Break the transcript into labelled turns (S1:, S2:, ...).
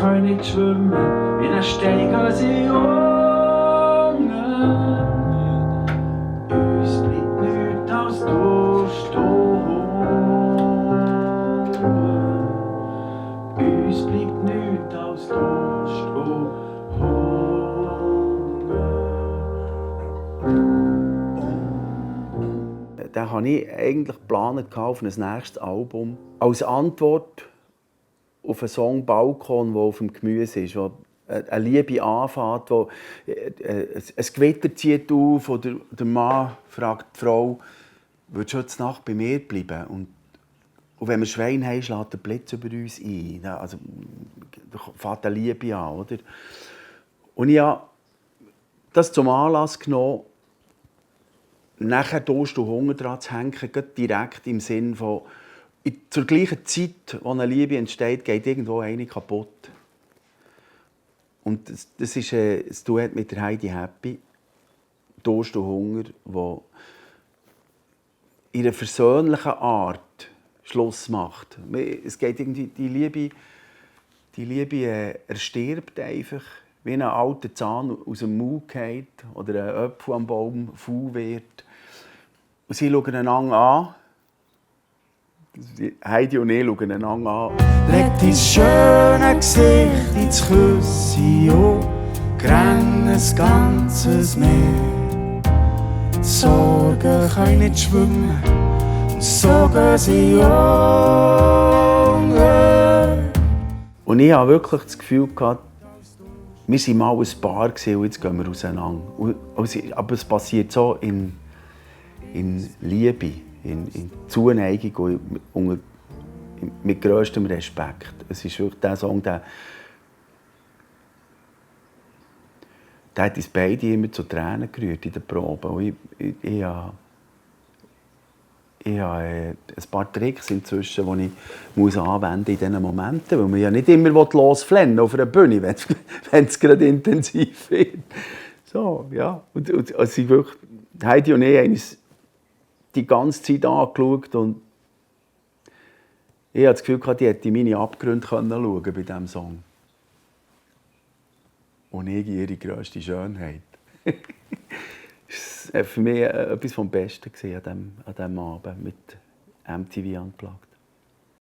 S1: können nicht schwimmen, wie ein Stein gehen sie unten. Uns bleibt nichts als Durst und Hunger. Uns bleibt nichts als Durst und Hunger. Den habe ich eigentlich geplant auf ein nächstes Album. Als Antwort auf einen Song «Balkon», der auf dem Gemüse ist, wo eine Liebe anfängt, wo ein Gewitter zieht auf oder der Mann fragt die Frau, «Würdest du heute Nacht bei mir bleiben?» Und wenn wir Schwein haben, schlägt der Blitz über uns ein. Also, da fängt eine Liebe an, oder? Und ich habe das zum Anlass genommen, nachher Durst und Hunger dran zu hängen, direkt im Sinn von, zur gleichen Zeit, wo eine Liebe entsteht, geht irgendwo eine kaputt. Und das ist ein Duett mit der Heidi Happy, Durst und Hunger, wo in einer versöhnlichen Art Schluss macht. Es geht irgendwie, die Liebe erstirbt einfach, wie ein alter Zahn aus dem Mund geht oder ein Apfel am Baum faul wird. Und sie schauen einander an. Heidi und ich schauen einander an. Leg dein schöne Gesicht ins Küsschen und grenn ein ganzes Meer. Die Sorgen können nicht schwimmen, und so gehen sie unter. Und ich hatte wirklich das Gefühl, wir waren mal ein Paar und jetzt gehen wir auseinander. Aber es passiert so in Liebe. In Zuneigung und mit grösstem Respekt. Es ist wirklich der Song, der hat uns beide immer zu Tränen gerührt in der Probe. Und ich habe ein paar Tricks inzwischen, die ich anwenden in diesen Momenten, weil man ja nicht immer losflennen auf einer Bühne, wenn es gerade intensiv wird. So, ja. Und also wirklich, Heidi und ich haben uns die ganze Zeit angeschaut und ich hatte das Gefühl, die hätte in meine Abgründe schauen bei diesem Song. Und ich ihre grösste Schönheit. Das war für mich etwas vom Besten an diesem Abend mit MTV Unplugged.